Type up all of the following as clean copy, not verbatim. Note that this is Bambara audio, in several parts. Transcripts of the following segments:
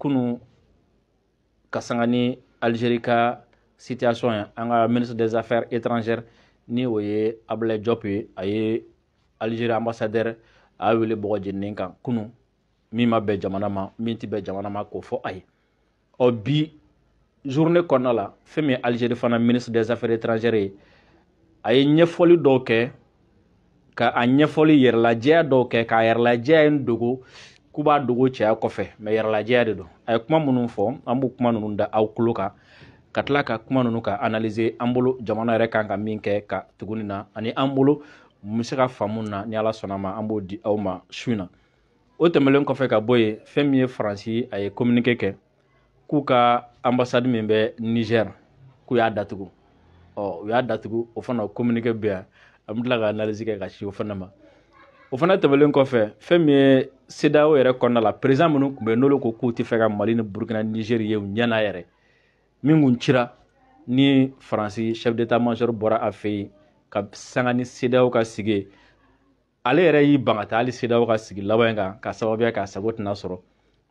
Kunu, ka sanga ni Algérie ka situation ye, an ka ministre des Affaires étrangères, ni o ye Ablaye Diop ye, a ye Algérie ambassadeur a y'a wele bɔgɔ jeninen kan kunu, min ma bɛn jamana ma, min ti bɛn jamana ma, k'o fɔ a ye. Ɔ bi journée kɔnɔna la, fɛn min ye Algérie fana ministre des Affaires étrangères ye, a ye ɲɛfɔli dɔw kɛ, ka a ɲɛfɔli yɛrɛlajɛya dɔw kɛ, k'a yɛrɛlajɛya in dogo k'u b'a dogo cɛya kɔfɛ, mais yɛrɛlajɛya de don. A ye kuma minnu fɔ, an b'o kuma ninnu da aw tulo kan, ka tila ka kuma ninnu ka analyser an bolo, jamana yɛrɛ kan ka min kɛ ka tugu nin na, ani an bolo mun bɛ se ka faamu na. Ni Ala sɔnna ma, an b'o di aw ma su in na. O tɛmɛnen kɔfɛ ka bɔ yen, fɛn min ye Faransi, a ye communiqué kɛ k'u ka ambassade min bɛ Niger, k'u y'a datugu. Ɔ u y'a datugu, o fana communiqué bɛ yan, an bɛ tila ka analyse kɛ ka si o fana ma. O fana tɛmɛnen kɔfɛ, fɛn min ye CEDEAO yɛrɛ kɔnɔna la, président minnu tun bɛ yen, n'olu ko k'u tɛ fɛ ka Mali ni Burukina, Niger ye u ɲɛna yɛrɛ, min kun cira ni Faransi chef d'état major bɔra a fɛ yen ka sanga ni CEDEAO ka sigi, ale yɛrɛ y'i ban ka taa hali CEDEAO ka sigi laban in kan, ka sababuya k'a sago tɛna sɔrɔ,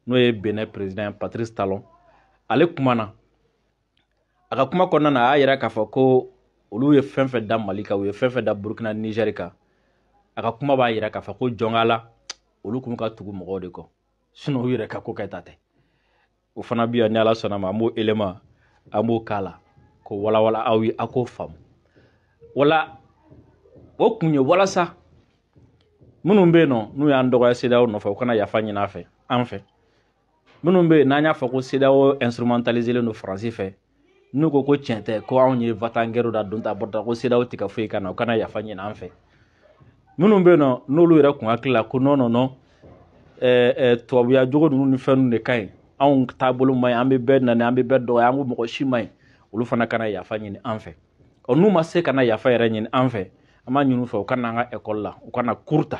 n'o ye Benin président Patrice Talon. Ale kumana, a ka kuma kɔnɔna na, a y'a yira k'a fɔ ko olu ye fɛn fɛn da Mali kan, u ye fɛn fɛn da Burukina, Niger kan, a ka kuma b'a yira k'a fɔ ko jɔnka la, olu kun ka tugu mɔgɔw de kɔ, sinon u yɛrɛ ka ko kɛta tɛ. O fana bi yan, ni Ala sɔnna ma, an b'o élément, an b'o k'a la k'o walawala aw ye, a k'o faamu. Wala o kun ye walasa minnu bɛ yen nɔ, n'u y'an dɔgɔya CEDEAO nɔfɛ, u kana yafa ɲini a fɛ an fɛ. Minnu bɛ yen n'an y'a fɔ ko CEDEAO instrumentaliselen don Faransi fɛ, n'u ko ko tiɲɛ tɛ, ko anw ye va-t-en-guerre da don ta bɔta, ko CEDEAO tɛ ka foyi ka na, u kana yafa ɲini an fɛ. Minnu bɛ yen nɔ, n'olu yɛrɛ kun hakili la ko non, non, non, tubabuya jogo ninnu ni fɛn ninnu de ka ɲi, anw taabolo man ɲi, an bɛ bɛɛ nani, an bɛ bɛɛ dɔgɔya, an ko mɔgɔ si man ɲi, olu fana kana yafa ɲini an fɛ. Ɔ n'u ma se ka na yafa yɛrɛ ɲini an fɛ, an b'a ɲini u fɛ u ka na an ka ekɔli la, u ka na cours ta,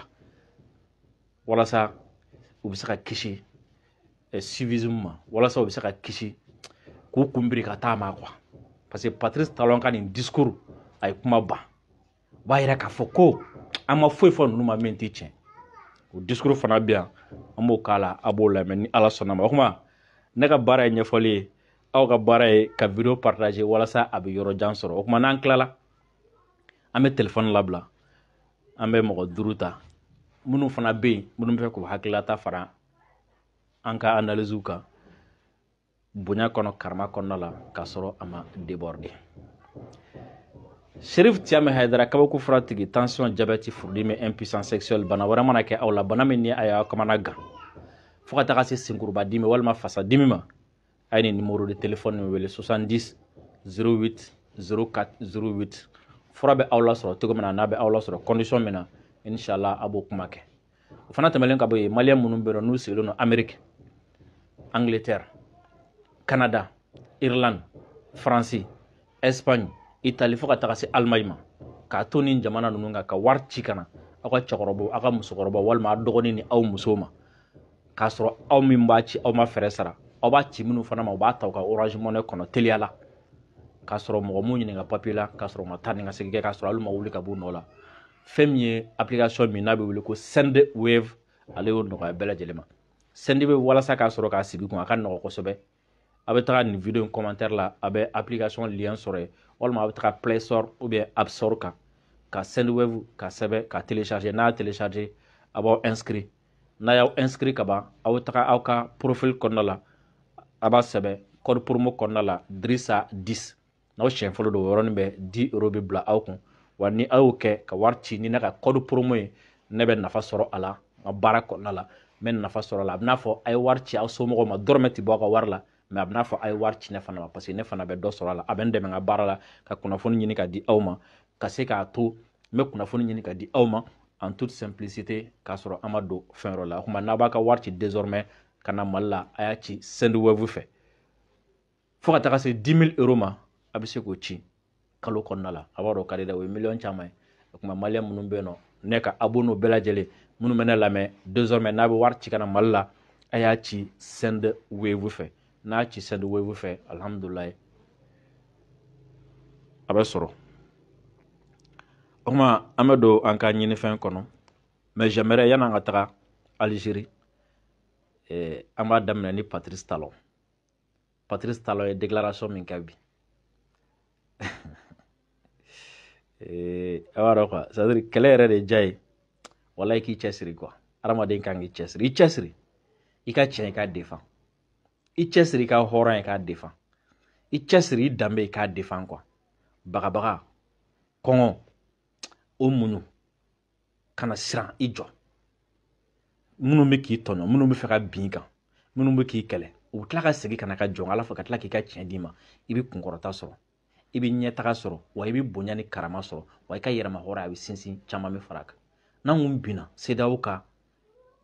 walasa u bɛ se ka kisi civisme ma, walasa u bɛ se ka kisi k'u kun biri ka taa ma, quoi. Parce que Patrice Talon ka nin discours, a ye kuma ban, o b'a yira k'a fɔ ko an ma foyi fɔ ninnu ma min tɛ tiɲɛ. O discours fana bɛ yan, an b'o k'a la, a b'o lamɛn ni Ala sɔnna ma. O kuma, ne ka baara ye ɲɛfɔli ye, aw ka baara ye ka vidéo partager walasa a bɛ yɔrɔ jan sɔrɔ. O kuma, n'an tilala, an bɛ téléphone labila, an bɛ mɔgɔ 5 ta, minnu fana bɛ yen, minnu bɛ fɛ k'u hakililata fara an ka analyse kan bonya kɔnɔ, karama kɔnɔna la, k'a sɔrɔ a ma déborder. Serif Tiame Haidara, kabako furatigi, tension, diabète, furudimi, impuissance sexuelle, bana wɛrɛ mana kɛ aw la, bana min ni a y'aw kamana gan, fo ka taga se senkuruba dimi walima fasa dimi ma, a ye nin numéro de téléphone nin wele: 70 08 04 08. Fura bɛ aw lasɔrɔ cogo min na, n'a bɛ aw lasɔrɔ condition min na, inshallah a b'o kuma kɛ. O fana tɛmɛnen ka bɔ yen, Malien minnu bɛ yen nɔ, n'u sigilen don Amérique, Angleterre, Canada, Irlande, France, Espagne, Italie, fo ka taga se Allemagne ma, k'a to nin jamana ninnu kan ka wari ci ka na aw ka cɛkɔrɔbaw, aw ka musokɔrɔbaw, walima aw dɔgɔnin ni aw musow ma, k'a sɔrɔ aw min b'a ci, aw ma fɛɛrɛ sara, aw b'a ci minnu fana ma, u b'a ta u ka Orange Money kɔnɔ teliya la, k'a sɔrɔ mɔgɔ m'u ɲininka papier la, k'a sɔrɔ u ma taa ni ka segin kɛ, k'a sɔrɔ hali ma wuli ka b'u nɔ la. Fɛn min ye application min n'a bɛ wele ko Sendwave, ale y'o nɔgɔya bɛɛ lajɛlen ma. Sendwave, walasa k'a sɔrɔ k'a sigi kun, a ka nɔgɔ kosɛbɛ. A bɛ taga nin vidéo in commentaire la, a bɛ application lien sɔrɔ yen, walima a bɛ taga Play Store ou bien App Store kan, ka Sendwave ka sɛbɛn ka télécharger. N'a y'a télécharger, a b'aw inscrit. N'a y'aw inscrit ka ban, aw bɛ taga aw ka profil kɔnɔna la, a b'a sɛbɛn code promo kɔnɔna la Drissa 10. N'aw siɲɛ fɔlɔ don, o yɔrɔnin bɛɛ 10 € bɛ bila aw kun. Wa ni aw y'o kɛ ka wari ci ni ne ka code promo ye, ne bɛ nafa sɔrɔ a la n ka baara kɔnɔna la, n bɛ nafa sɔrɔ a la. A bɛ n'a fɔ a ye wari ci aw somɔgɔw ma, dɔrɔmɛ tɛ bɔ aw ka wari la, mais a bɛ n'a fɔ a ye wari ci ne fana ma, parce que ne fana bɛ dɔ sɔrɔ a la. A bɛ n dɛmɛ n ka baara la, ka kunnafoni ɲini ka di aw ma, ka se k'a to n bɛ kunnafoni ɲini ka di aw ma en toute simplicité, k'a sɔrɔ an ma don fɛn yɔrɔ la. O tuma, n'a b'a ka wari ci désormais ka na Mali la, a y'a ci Sendwave fɛ, fo ka taga se 10 000 € ma, a bɛ se k'o ci kalo kɔnɔna la. A b'a dɔn o ka di dɛ, o ye miliyɔn caman ye. O tuma, Malien minnu bɛ yen nɔ, ne ka abonné bɛɛ lajɛlen minnu bɛ ne lamɛn, désormais n'a bɛ wari ci ka na Mali la, a y'a ci Sendwave fɛ. N'a ci Sendwave fɛ, alhamdulilayi, a bɛ sɔrɔ. O tuma, an bɛ don an ka ɲinifɛn kɔnɔ, mais j'aimerais, yan'an ka taga Algérie, An b'a daminɛ ni Patrice Talon. Patrice Talon ye déclaration min kɛ bi, a b'a dɔn quoi, c'est à dire kɛlɛ yɛrɛ de diya ye. Walayi, k'i cɛsiri quoi. Hadamaden kan k'i cɛsiri, i cɛsiri i ka tiɲɛ, i k'a défend, i cɛsiri i ka hɔrɔnya, i k'a défend, i cɛsiri i danbe, i k'a défend quoi. Bagabaga, kɔngɔ, o muɲu, kana siran, i jɔ. Minnu bɛ k'i tɔɲɔ, minnu bɛ fɛ ka bin i kan, minnu bɛ k'i kɛlɛ, u bɛ tila ka segin ka na ka jɔn Ala fɛ, ka tila k'i ka tiɲɛ d'i ma. I bɛ kunkɔrɔta sɔrɔ, i bɛ ɲɛtaga sɔrɔ, wa i bɛ bonya ni karama sɔrɔ, wa i ka yɛrɛma hɔrɔnya a bɛ sinsin, caman bɛ fara a kan. N'an kun binna CEDEAO ka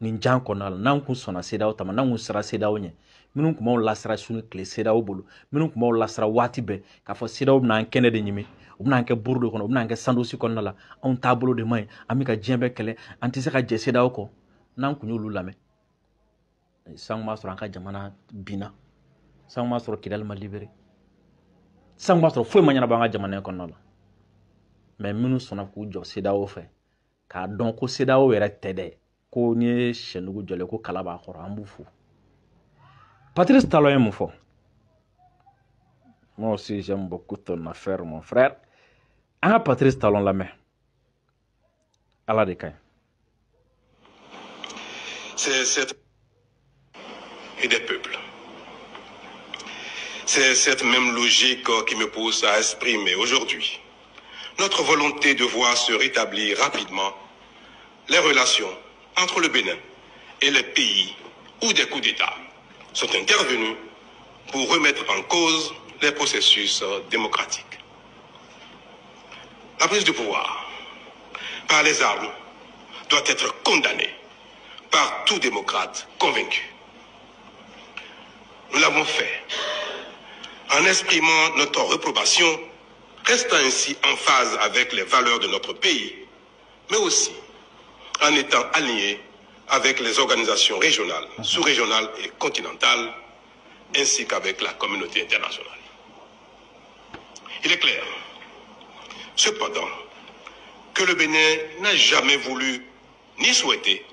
nin jan kɔnɔna la, n'an kun sɔnna CEDEAO ta ma, n'an kun sera CEDEAO ɲɛ, minnu kun b'anw lasira su ni tile CEDEAO bolo, minnu kun b'anw lasira waati bɛɛ k'a fɔ CEDEAO bɛna an kɛnɛ de ɲimi, u bɛna an kɛ buru de kɔnɔ, u bɛna an kɛ sandosi kɔnɔna la, anw taabolo de man ɲi, an bɛ ka diɲɛ bɛɛ kɛlɛ, an tɛ se ka jɛ CEDEAO kɔ, n'an kun y'olu lamɛn, san b'a sɔrɔ an ka jamana binna, san b'a sɔrɔ Kidali ma libéré, san b'a sɔrɔ foyi ma ɲɛnabɔ an ka jamana in kɔnɔna la. Mais minnu sɔnna k'u jɔ CEDEAO fɛ, k'a dɔn ko CEDEAO yɛrɛ tɛ dɛ, ko n'i ye sɛnugu jɔlen ko kala b'a kɔrɔ, an b'u fo. Patrice Talon ye mun fɔ? Moi aussi, j'aime beaucoup ton affaire, mon frère. An ka Patrice Talon lamɛn, Ala de ka ɲi. C'est cette et des peuples. C'est cette même logique qui me pousse à exprimer aujourd'hui notre volonté de voir se rétablir rapidement les relations entre le Bénin et les pays où des coups d'État sont intervenus pour remettre en cause les processus démocratiques. La prise du pouvoir par les armes doit être condamnée par tout démocrate convaincu. Nous l'avons fait en exprimant notre réprobation, restant ainsi en phase avec les valeurs de notre pays, mais aussi en étant aligné avec les organisations régionales, sous-régionales et continentales, ainsi qu'avec la communauté internationale. Il est clair, cependant, que le Bénin n'a jamais voulu ni souhaité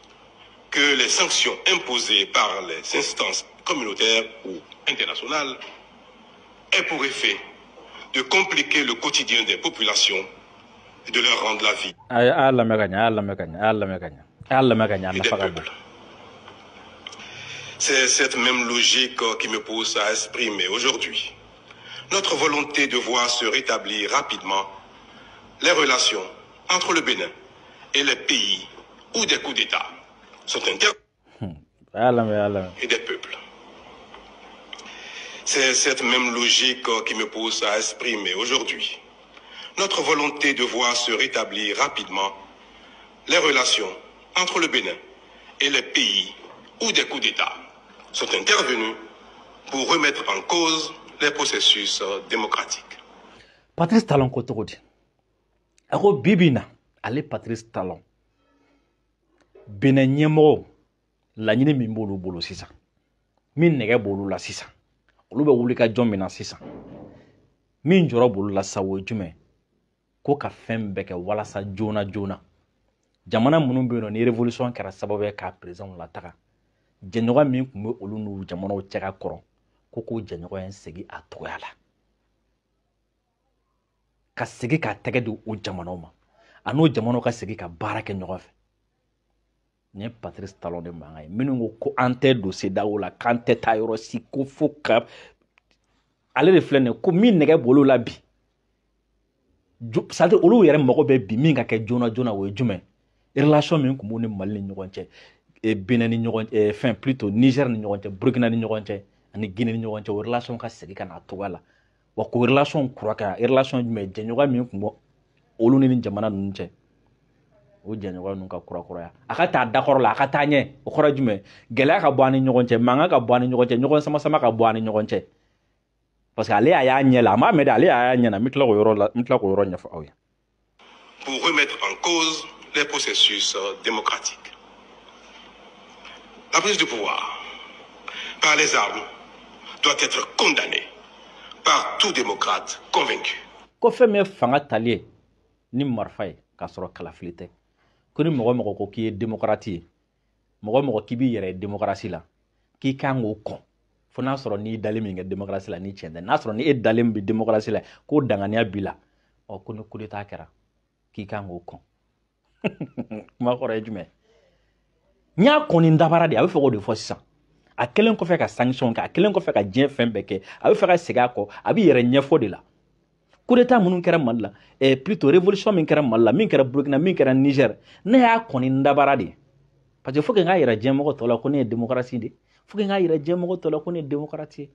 que les sanctions imposées par les instances communautaires ou internationales aient pour effet de compliquer le quotidien des populations et de leur rendre la vie A y'a lamɛn ka ɲɛ, a y'a lamɛn ka ɲɛ, a y'a lamɛn ka ɲɛ, a y'a lamɛn ka ɲɛ, a et des nafa ka bon. peuples. C'est cette même logique qui me pousse à exprimer aujourd'hui notre volonté de voir se rétablir rapidement les relations entre le Bénin et les pays où des coups d'État sont intervenus A y'a lamɛn, a y'a lamɛn. et des peuples. C'est cette même logique qui me pousse à exprimer aujourd'hui notre volonté de voir se rétablir rapidement les relations entre le Bénin et les pays où des coups d'État sont intervenus pour remettre en cause les processus démocratiques. Patrice Talon ko cogo di? A ko bi bi in na, ale Patrice Talon, Benin ɲɛmɔgɔw, laɲini min b'olu bolo sisan, min nɛgɛ b'olu la sisan, olu bɛ wuli ka jɔ min na sisan, min jɔrɔ b'olu la sisan, o ye jumɛn? Ko ka fɛn bɛɛ kɛ walasa joona joona jamana minnu bɛ yen nɔ ni révolution kɛra sababu ye k'a président lataga, jɛɲɔgɔn min tun bɛ olu n'u jamanaw cɛ ka kɔrɔ, ko k'o jɛɲɔgɔn in segin a togoya la, ka segin k'a tɛgɛ di o jamanaw ma, a n'o jamanaw ka segin ka baara kɛ ɲɔgɔn fɛ. Nin ye Patrice Talon de mankan ye. Minnu ko ko an tɛ don CEDEAO la, k'an tɛ taa yɔrɔ si, ko fo ka ale de filɛ nin ye, ko min nɛgɛ b'olu la bi, c'est à dire olu yɛrɛ mago bɛ bi min ka kɛ joona joona, o ye jumɛn? Relation min tun b'u ni Mali ni ɲɔgɔn cɛ, Benin ni ɲɔgɔn cɛ, fɛn plutôt Niger ni ɲɔgɔn cɛ, Burkina ni ɲɔgɔn cɛ ani Guinée ni ɲɔgɔn cɛ, o relation ka segin ka na a cogoya la, wa k'o relation kura kɛ. Relation jumɛn? Jɛɲɔgɔnya min tun bɛ olu ni jamana ninnu cɛ, o jɛɲɔgɔnya ninnu ka kurakuraya, a ka taa dakɔrɔ la, a ka taa ɲɛ. O kɔrɔ ye jumɛn? Gɛlɛya ka bɔ an ni ɲɔgɔn cɛ, mankan ka bɔ an ni ɲɔgɔn cɛ, ɲɔgɔn sama sama ka bɔ an ni ɲɔgɔn cɛ, parce que ale y'a y'a ɲɛ la, a m'a mɛn dɛ, ale y'a y'a ɲɛ na. N bɛ tila k'o yɔrɔ la, n bɛ tila k'o yɔrɔ ɲɛfɔ aw ye. Pour remettre en cause les processus démocratiques. La prise du pouvoir par les armes doit être condamnée par tout démocrate convaincu. Ko fɛn min ye fanga tali ye ni marifa ye k'a sɔrɔ kalafili tɛ, ko ni mɔgɔ mɔgɔ ko k'i ye démocrate ye, mɔgɔ mɔgɔ k'i b'i yɛrɛ ye démocratie la. K'i kan k'o kɔn fo n'a sɔrɔ n'i dalen min kɛ démocratie la, ni tiɲɛ tɛ, n'a sɔrɔ ni e dalen bɛ démocratie la, k'o danganiya b'i la, ɔ ko ni coup d'état kɛra, k'i kan k'o kɔn. Kuma kɔrɔ ye jumɛn? N y'a kɔn ni dabara de, a bɛ fɛ k'o de fɔ sisan. A kɛlen kɔfɛ ka sanction kɛ, a kɛlen kɔfɛ ka diɲɛ fɛn bɛɛ kɛ, a bɛ fɛ ka segin a kɔ, a bɛ yɛrɛ ɲɛfɔ de la. Coup d'état minnu kɛra Mali la, plutôt révolution min kɛra Mali la, min kɛra Burkina, min kɛra Niger, ne y'a kɔn ni dabara de, parce que faut que n k'a yira diɲɛmɔgɔ tɔ la ko ne ye démocratie de, faut que n k'a yira diɲɛmɔgɔ tɔ la ko ne ye démocrate ye,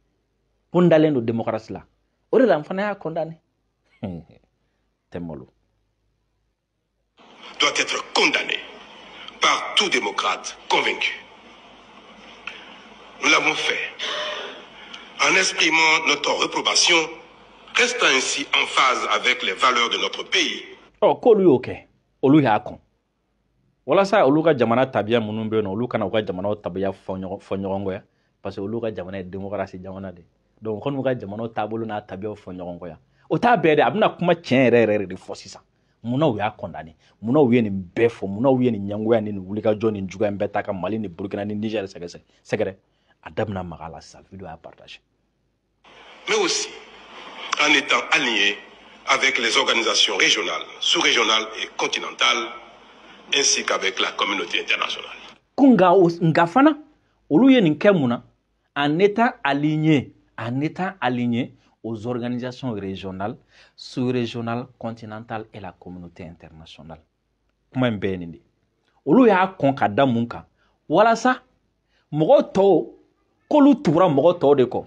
ko n dalen don démocratie la. O de la n fana y'a condamné. Tɛ malo. Doit être condamné par tout démocrate convaincu. Nous l'avons fait en exprimant notre réprobation, restant ainsi en phase avec les valeurs de notre pays. Ɔ, k'olu y'o kɛ, olu y'a kɔn walasa olu ka jamana tabiya minnu bɛ yen nɔ, olu kana u ka jamanaw tabiya fɔ ɲɔgɔn kɔ yan, parce que olu ka jamana ye démocratie jamana de. Donc kɔni u ka jamanaw taabolo n'a tabiyaw fɔ ɲɔgɔn kɔ yan, o t'a bɛɛ dɛ. A bɛna kuma tiɲɛ yɛrɛ yɛrɛ de fɔ sisan. Munna u y'a condamné? Munna u ye nin bɛɛ fɔ? Munna u ye nin ɲɛngoya ni nin wulikajɔ ni juguya in bɛɛ ta ka Mali ni Burkina ni Niger sɛgɛrɛ? A da bɛna maga a la sisan. Vidéo y'a partagé. Mais aussi en étant aligné avec les organisations régionales, sous-régionales et continentales, ainsi qu'avec la communauté internationale. Ko nka fana olu ye nin kɛ mun na? En étant aligné aux organisations régionales, sous-régionales, continentales et la communauté internationale. Kuma in bɛɛ ye nin de. Olu y'a kɔn ka da mun kan? Walasa mɔgɔ tɔw k'olu tugura mɔgɔ tɔw de kɔ,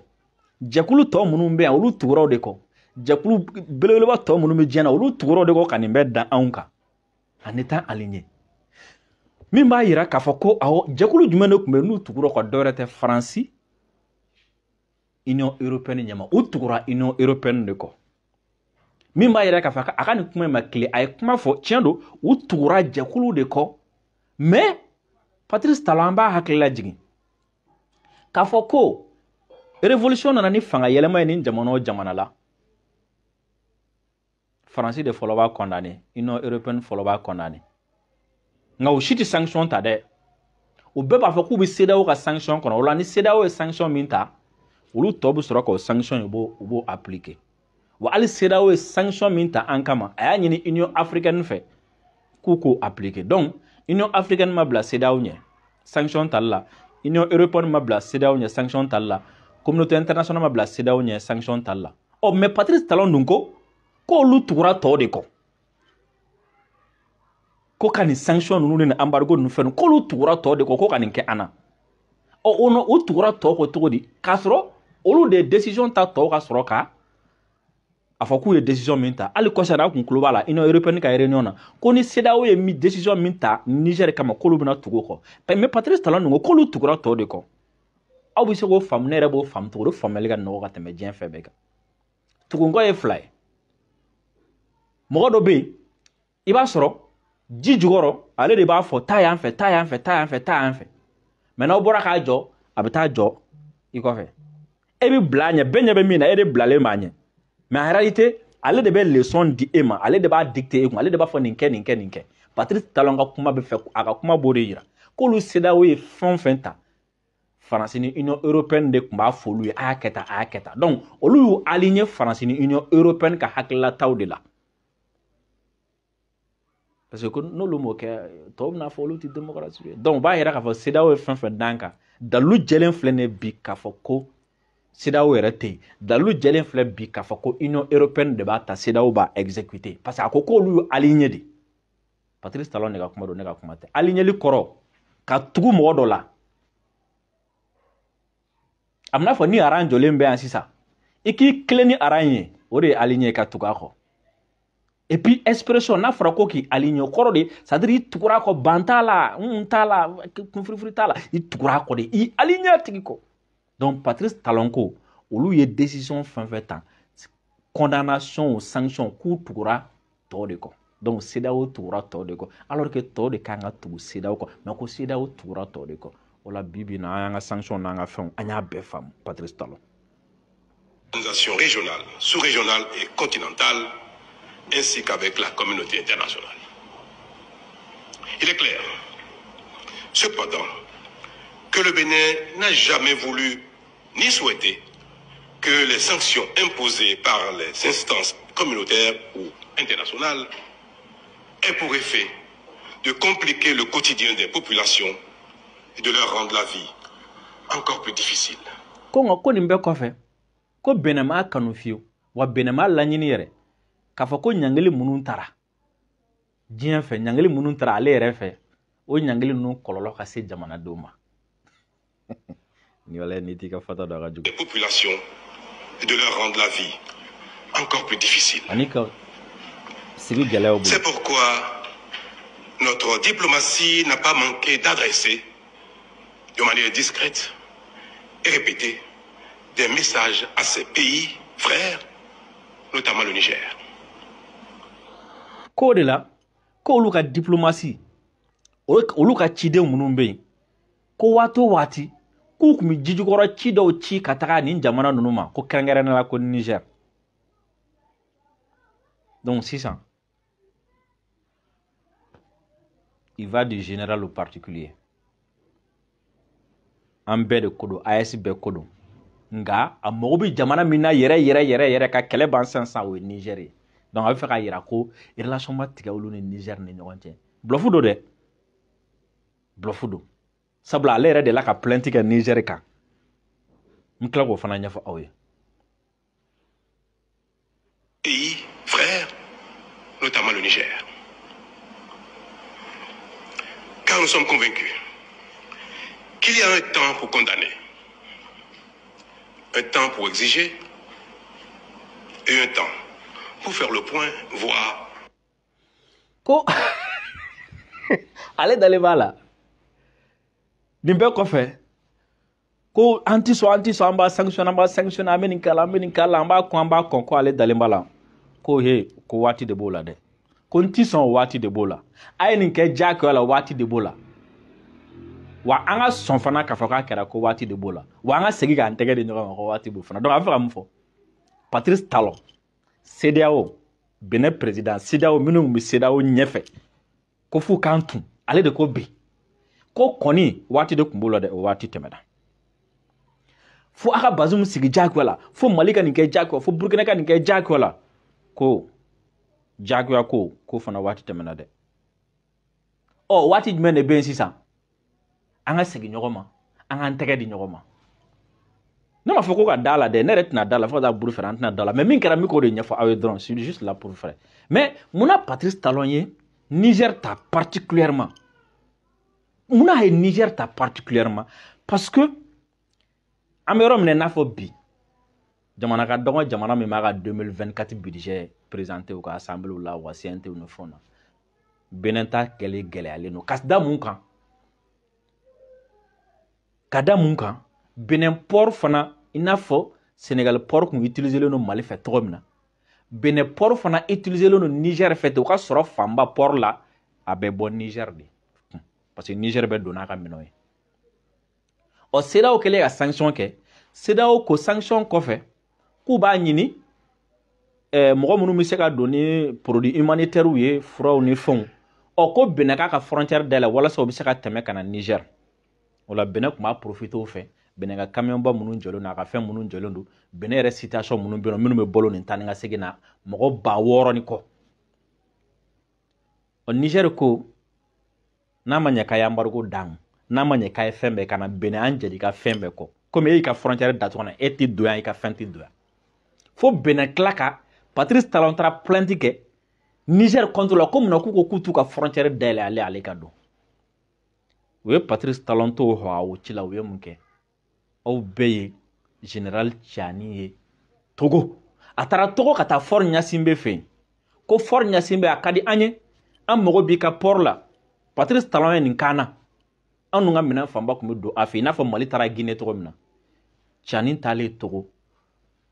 jɛkulu tɔ minnu bɛ yan, olu tugura o de kɔ, jɛkulu belebeleba tɔ minnu bɛ diɲɛ na, olu tugura o de kɔ ka nin bɛɛ dan anw kan. En étant aligné, min b'a yira k'a fɔ ko awɔ, jɛkulu jumɛn de tun bɛ yen n'u tugura kɔ? Dɔwɛrɛ tɛ, Faransi, Union européenne ɲɛma, u tugura Union européenne de kɔ. Min b'a yira k'a fɔ a ka nin kuma in ma tile, a ye kuma fɔ, tiɲɛ don, u tugura jɛkulu de kɔ. Mais Patrice Talon, an b'a hakili lajigin k'a fɔ ko révolution nana ni fanga yɛlɛma ye nin jamana o jamana la, Faransi de fɔlɔ b'a condamné, Union européenne fɔlɔ b'a condamné, nka u si tɛ sanction ta dɛ. U bɛɛ b'a fɔ k'u bɛ CEDEAO ka sanction kɔnɔ. O la, ni CEDEAO ye sanction min ta, olu tɔ bɛ sɔrɔ k'o sanction in, u b'o appliquer. Wa hali CEDEAO ye sanction min ta an kama, a y'a ɲini Union africaine fɛ k'u k'o appliquer. Donc Union africaine ma bila CEDEAO ɲɛ sanction tali la, Union européenne ma bila CEDEAO ɲɛ sanction tali la, communauté internationale ma bila CEDEAO ɲɛ sanction tali la. Ɔ, mais Patrice Talon dun ko k'olu tugura tɔw de kɔ, ko ka nin sanction ninnu ni embargo ninnu fɛn, k'olu tugura tɔw de kɔ ko ka nin kɛ an na. Ɔ, o nɔ, u tugura tɔw kɔ cogo di, k'a sɔrɔ olu de ye décision ta, tɔw ka sɔrɔ ka a fɔ k'u ye décision min ta? Hali kɔsa n'a kun tulo b'a la, Union européenne ka réunion na, ko ni CEDEAO ye décision min ta Niger kama, k'olu bɛna tugu o kɔ. Mais Patrice Talon dun ko k'olu tugura tɔw de kɔ. Aw bɛ se k'o faamu, ne yɛrɛ b'o faamu cogo di? Faamuyali ka nɔgɔ ka tɛmɛ diɲɛ fɛn bɛɛ kan. Tugunkɔ ye fila ye. Mɔgɔ dɔ bɛ yen, i b'a sɔrɔ ji jukɔrɔ, ale de b'a fɔ taa yan fɛ, taa yan fɛ, taa yan fɛ, taa yan fɛ. Mɛ n'aw bɔra k'a jɔ, a bɛ taa jɔ i kɔfɛ, e bɛ bila a ɲɛ, bɛɛ ɲɛ bɛ min na, e de bilalen b'a ɲɛ. Mais en réalité, ale de bɛ leçon di e ma, ale de b'a dicter e kun, ale de b'a fɔ nin kɛ, nin kɛ, nin kɛ. Patrice Talon ka kuma bɛ fɛ, a ka kuma b'o de yira k'olu CEDEAO ye fɛn o fɛn ta, Faransi ni Union européenne de tun b'a fɔ olu ye a y'a kɛ tan, a y'a kɛ tan. Donc olu y'u aligné Faransi ni Union européenne ka hakililataw de la, parce que n'olu m'o kɛ, tɔw bɛna fɔ olu tɛ démocratie ye. Donc u b'a yira k'a fɔ CEDEAO ye fɛn fɛn d'an kan, dalilu jɛlen filɛ nin ye bi k'a fɔ ko CEDEAO yɛrɛ tɛ yen. Dalilu jɛlen filɛ bi k'a fɔ ko Union européenne de b'a ta, CEDEAO b'a exécuter, parce que a ko k'olu y'u aligné de. Patrice Talon de ka kuma don, ne ka kuma tɛ. Aligneli kɔrɔ ka tugu mɔgɔ dɔ la. A bɛna fɔ ni rang jɔlen bɛ yan sisan, i k'i tilen ni rang ye, o de ye aligné, ka tugu a kɔ. Et puis expression n'a fɔra ko k'i aligné, o kɔrɔ de, c'est à dire i tugura a kɔ, ban t'a la, n t'a la, kunfirifiri t'a la, i tugura a kɔ de, i aligné a tigi kɔ. Donc Patrice Talon ko olu ye décision fɛn fɛn ta, condamnation o, sanction, k'u tugura tɔw de kɔ. Donc CEDEAO tugura tɔw de kɔ, alors que tɔw de kan ka tugu CEDEAO kɔ. Mais ko CEDEAO tugura tɔw de kɔ. O la, bi bi in na, an y'an ka sanction n'an ka fɛnw, an y'a bɛɛ faamu. Patrice Talon. Organisations régionales, sous-régionales et continentales, ainsi qu'avec la communauté internationale. Il est clair, cependant, que le Bénin n'a jamais voulu ni souhaité que les sanctions imposées par les instances communautaires ou internationales aient pour effet de compliquer le quotidien des populations et de leur rendre la vie encore plus difficile. Ko nka ko nin bɛɛ kɔfɛ, ko Benin m'a kanu fiyewu, wa Benin m'a laɲini yɛrɛ k'a fɔ ko ɲangili minnu tara diɲɛ fɛ, ɲangili minnu tara ale yɛrɛ fɛ, o ɲangili ninnu kɔlɔlɔ ka se jamanadenw ma. Ni wala n'i t'i ka fɔta dɔn, a ka jugu. Des populations et de leur rendre la vie encore plus difficile. Ani ka sigi gɛlɛyaw bolo. C'est pourquoi notre diplomatie n'a pas manqué d'adresser, de manière discrète et répétée, des messages à ces pays frères, notamment le Niger. Ko de la, ko olu ka diplomatie, olu ka ciden minnu bɛ yen, ko waati o waati k'u tun bɛ jijukɔrɔ ci dɔw ci ka taga nin jamana ninnu ma, ko kɛrɛnkɛrɛnnenya la ko Niger. Donc sisan, il va du général au particulier. An bɛɛ de ko don, AES bɛɛ ko don. Nka a mago bɛ jamana min na yɛrɛ yɛrɛ yɛrɛ yɛrɛ ka kɛlɛ ban sisan sisan, o ye Niger ye. Donc a bɛ fɛ k'a yira ko relation ma tigɛ olu ni Niger ni ɲɔgɔn cɛ. Bluff don dɛ, bluff don. Sabula ale yɛrɛ de la ka plainte kɛ Niger kan. N tila k'o fana ɲɛfɔ aw ye. Pays frères, notamment le Niger. Car nous sommes convaincus qu'il y a un temps pour condamner, un temps pour exiger et un temps pour faire le point, voire... Ko ale dalen b'a la. Nin bɛɛ kɔfɛ, ko an ti sɔn, an ti sɔn, an b'a sanctionner, an b'a sanctionner, an bɛ nin k'a la, an bɛ nin k'a la, an b'a kɔn, an b'a kɔn, ko ale dalen b'a la. Ko he, ko waati de b'o la dɛ. Ko n ti sɔn, o waati de b'o la. A ye nin kɛ diyagoya la, waati de b'o la. Wa an ka sɔn fana k'a fɔ k'a kɛra, ko waati de b'o la. Wa an ka segin k'an tɛgɛ di ɲɔgɔn ma, ko waati b'o fana. Donc a bɛ fɛ ka mun fɔ? Patrice Talon, CEDEAO, Benin président, CEDEAO minnu tun bɛ CEDEAO ɲɛfɛ, ko f'u k'an tun, ale de ko bi. Ko kɔni waati de tun b'o la dɛ, o waati tɛmɛna. Fo a ka Bazoum sigi diyagoya la, fo Mali ka nin kɛ diyagoya, fo Burukina ka nin kɛ diyagoya la. Ko diyagoya ko, ko fana waati tɛmɛna dɛ. Ɔ waati jumɛn de bɛ yen sisan? An ka segin ɲɔgɔn ma, an k'an tɛgɛ di ɲɔgɔn ma. Ne m'a fɔ ko ka da la dɛ, ne yɛrɛ tɛna da la fo ka taa buru fɛrɛ, an tɛna da la. Mais min kɛra, min k'o de ɲɛfɔ aw ye dɔrɔn, c'est juste là pour faire. Mais munna Patrice Talon ye Niger ta particulièrement? Munna a ye Niger ta particulièrement? Parce que an bɛ yɔrɔ min na i n'a fɔ bi, jamana ka dɔgɔ, jamana min b'a ka 2024 budget présenté u ka assemblée la, u ka CNT ni fɛnw na, Benin ta kɛli gɛlɛyalen don. Ka da mun kan? Ka da mun kan? Benin port fana, i n'a fɔ Sénégal port kun utiliselen don Mali fɛ cogo min na, Benin port fana utiliselen don Niger fɛ ten. U ka sɔrɔ fanba port la, a bɛ bɔ Niger de, parce que Niger bɛ don n'a ka minɛnw ye. Ɔ CEDEAO kɛlen ka sanction kɛ, CEDEAO ko sanction kɔfɛ k'u b'a ɲini mɔgɔ minnu bɛ se ka don ni produit humanitaire ye, furaw ni fɛnw. Ɔ ko Benin k'a ka frontière dayɛlɛ walasa u bɛ se ka tɛmɛ ka na Niger. O la Benin tun b'a profiter o fɛ. Benin ka camion ba minnu jɔlen don, a ka fɛn minnu jɔlen don, Benin yɛrɛ situation minnu bɛ yen nɔ, minnu bɛ balo nin taa ni ka segin na, mɔgɔ 6000 ni kɔ. Ɔ Niger ko n'a ma ɲɛ k'a ye embargo d'an, n'a ma ɲɛ k'a ye fɛn bɛɛ ka na Benin, an jɛn'i ka fɛn bɛɛ kɔ. Komi e y'i ka frontière datugu na, e tɛ don yan, i ka fɛn tɛ don yan. Fo Benin tila ka Patrice Talon taara plainte kɛ Niger contre la, ko munna k'u ko k'u t'u ka frontière dayɛlɛ ale ka don. U ye Patrice Talon t'o hɔ o ci la, u ye mun kɛ? Aw bɛɛ ye général Tiani ye Togo. A taara Togo ka taa Faure Gnassingbé fɛ yen. Ko Faure Gnassingbé, a ka di an ye, an mago b'i ka port la. Patrice Talon ye nin kan na. An dun ka minɛn fanba tun bɛ don a fɛ, i n'a fɔ Mali taara Guinée cogo min na. Tiani taalen Togo.